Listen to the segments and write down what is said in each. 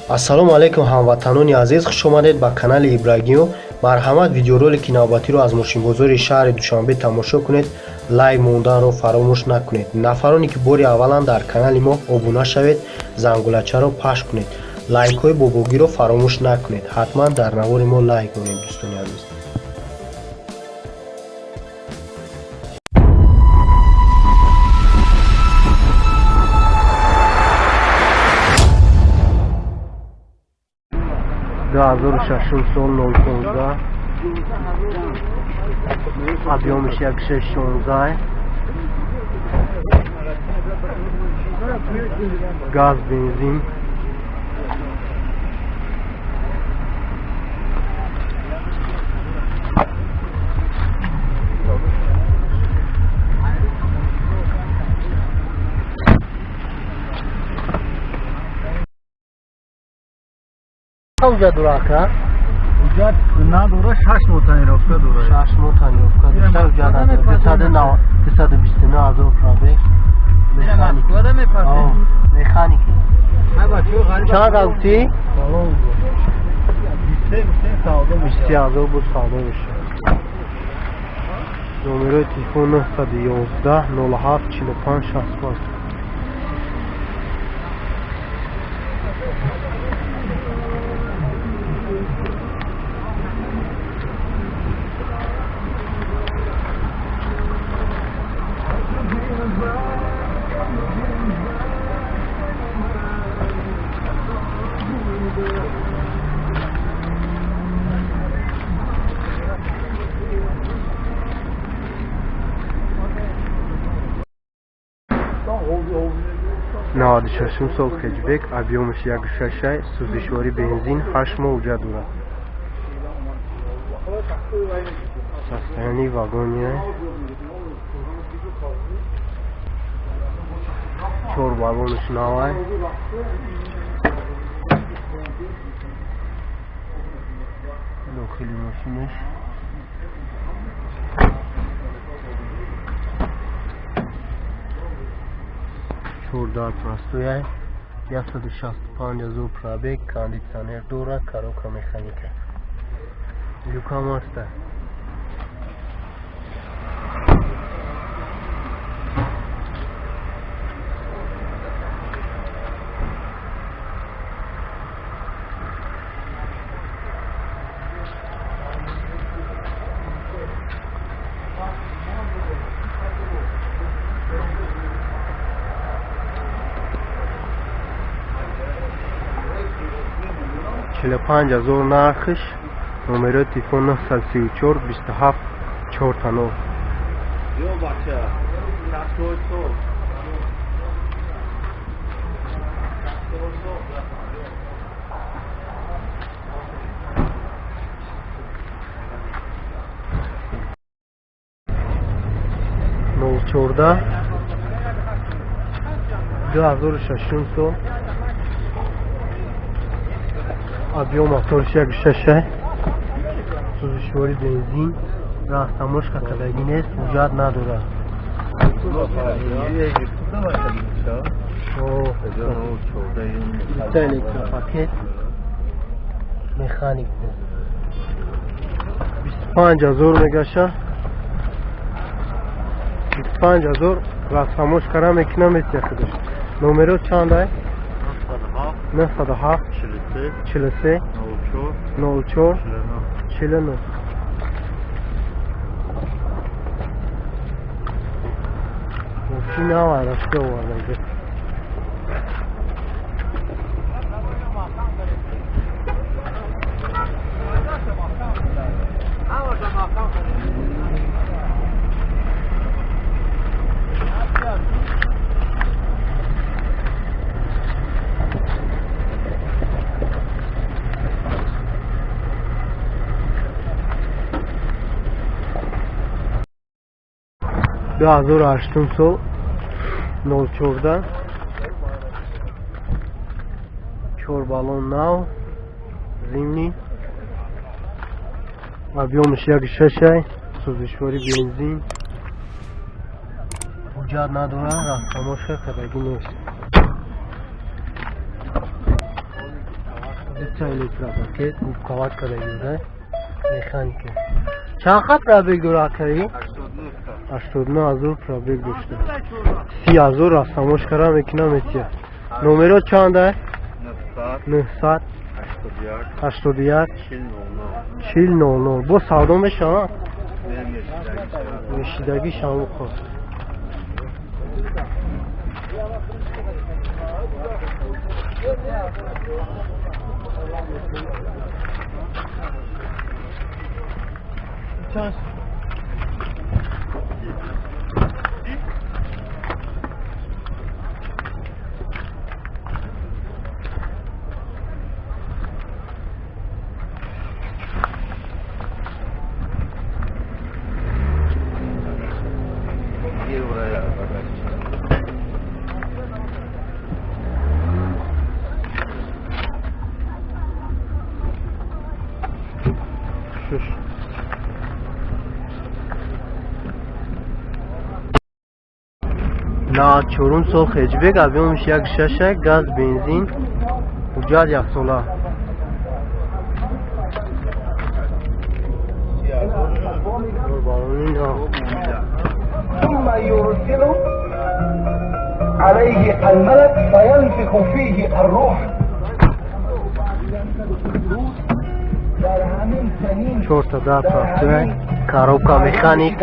Ассалому алайкум, ҳамватанони азиз, хушомадед ба канали Ибрагимов. Марҳамат, видеоролики навбатиро аз мошинбозори шаҳри Душанбе тамошо кунед. Лайк монданро фаромӯш накунед. Нафароне ки бори аввалан дар канали мо, обуна шавед, зангулачаро пахш кунед, лайкҳои бобогиро фаромӯш накунед. Ҳатман дар навори мо лайк монед, дӯстони азиз. 2006 сол, 015, объёмиш 1616, газ, бензин. Уҷа дура, ака? Уҷа надора, 6 моҳ тонировка дора. 6 моҳ тонировка дошта, уҷа надора. 229 000 пробег, механики. Чанд гуфтӣ? 23 000 буд, савдо мешавад. Номерои телефон 911 07 45 65. 96-ум сол, хэтчбек, объёмаш 1,6, сӯзишворӣ бензин, 8 моҳ уҷа дорад. Состоянии вагония, чор баллонаш навай. Дохили мошинаш чордар простояй, 165 000 пробег, кондитсионер дорад, коробка механика, люкам аста. 45 000 нархш. Номерои телефон 934 27 4 0. Ё бача, шаштой сол. Шаштой сол. 014, 2006 сол, объём моторш 1,6, сӯзишворӣ бензин, растаможка кардагӣ нест, ҳуҷҷат надорад. Электропакет, механик, 25 000 мегаша, 25 000. Растаможкара мекунам, метия худаш. Номеро чандай? 907 43 04 49. Мошина рафта оварда. 2008 сол, 014, чор баллон нав, зимний, объёмаш 1,6, сӯзишворӣ бензин, ҳуҷҷат надорад, растаможка кардагӣ нест. Дута электропакет, губкават карда механика. Чанд қа пробег дора акаи? 89 ҳазор пробег дошта. 30 ҳазор растамош кара мекунам метия. Номеро чанда? 900 81 40 00. Бо савдо мешава? Мешидагӣ шамухо. Чанд? На чорум сол хеҷбек объёмиш 1,6, газ, бензин, ҳуҷҷат яксола. ثم يرسل عليه الملك فينفخ فيه الروح. Чорта дар простой, коробка механик.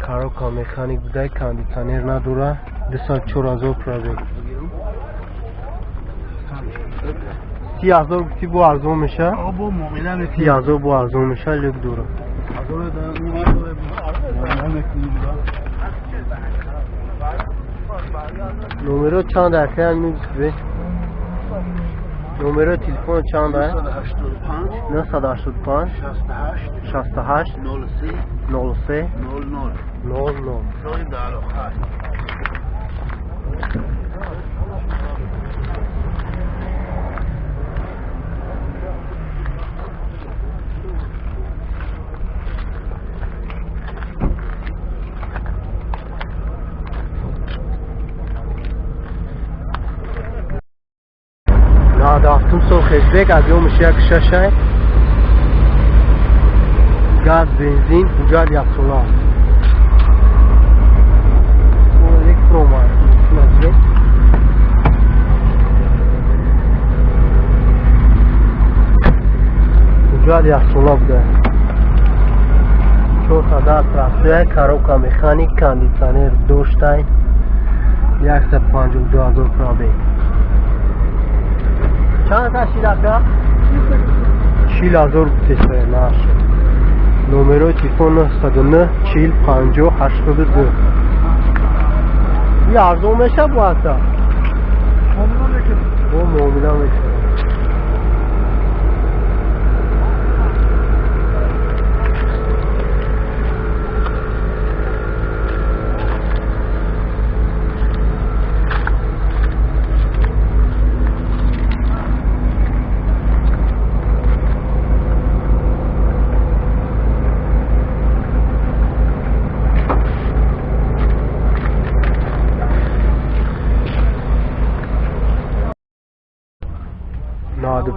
Коробка механик будай, кондитсионер надора, 204 ҳазор пробег. 30 ҳазор гуфти бо арзон меша? 30 ҳазор бо арзон меша, люк дора. Номеро чанд акая мегуфт? Номеро телефон чанд ай? 985 68 03 00. Дафтум сол хеҷбек объёмиш 1,6, газ, бензин, ҳуҷҷат яксола. Ҳуҷҷат яксола буда. Чорта дар простой, коробка механик, кондитсионер доштай, 152 ҳазор пробег. Чанд та шид ака? 40 ҳазор гуфтесая нархи. Номерои телефон 909 40 50 82. И арзон меша бо ака? Бо муомила мешава.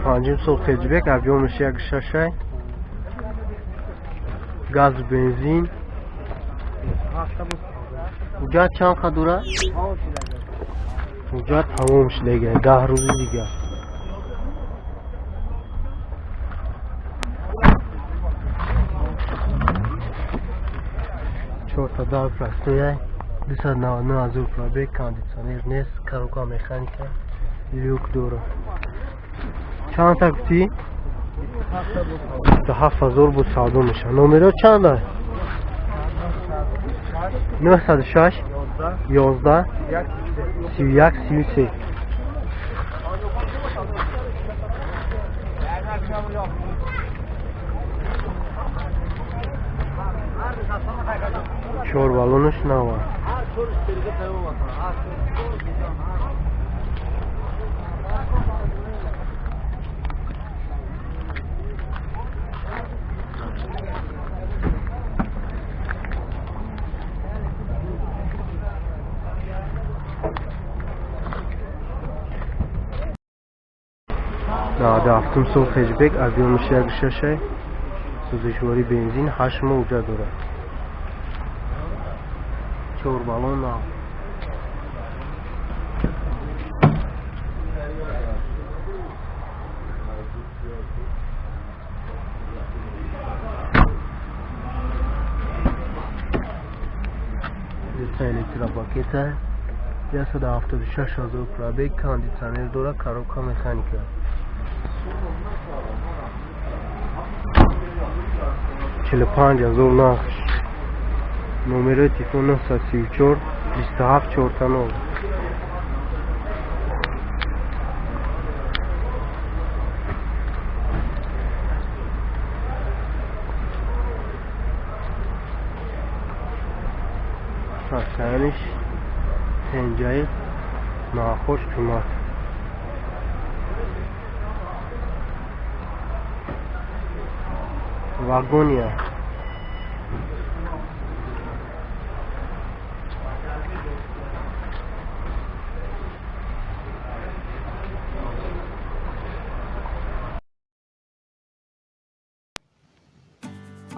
Панҷум сол хеҷбек объёмиш 1,6, газ, бензин. Ҳуҷҷат чанд қа дора? Ҳуҷҷат тамом шудага, 10 рӯзи дигар. Чорта дар простой, 299 ҳазор пробег, кондитсионер нест, коробка механика, люк дора. Чанд та гуфтӣ? 27 ҳазор буд савдо меша. Номеро чанд ай? 906 11 31 33. Чор баллонаш нава. 97 сол хэтчбек, объёмиш 1,6, сӯзишворӣ бензин, 8 моҳ уҷа дорад. 4 баллон нав. Электропакета 176 000 пробег, кондитсионер дорад, коробка механика. 45 000 нархш. Номерои телефон 934 27 40. Состояниш тенҷаи нохуш қимат. Вагония.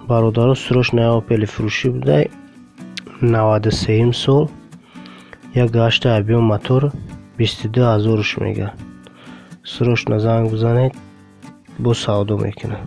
Бародаро, срочная Опели фурӯшӣ буда, 93 сол, як гашта объём мотор, 22 000 мега. Срочно занг бизанед, бо савдо мекунад.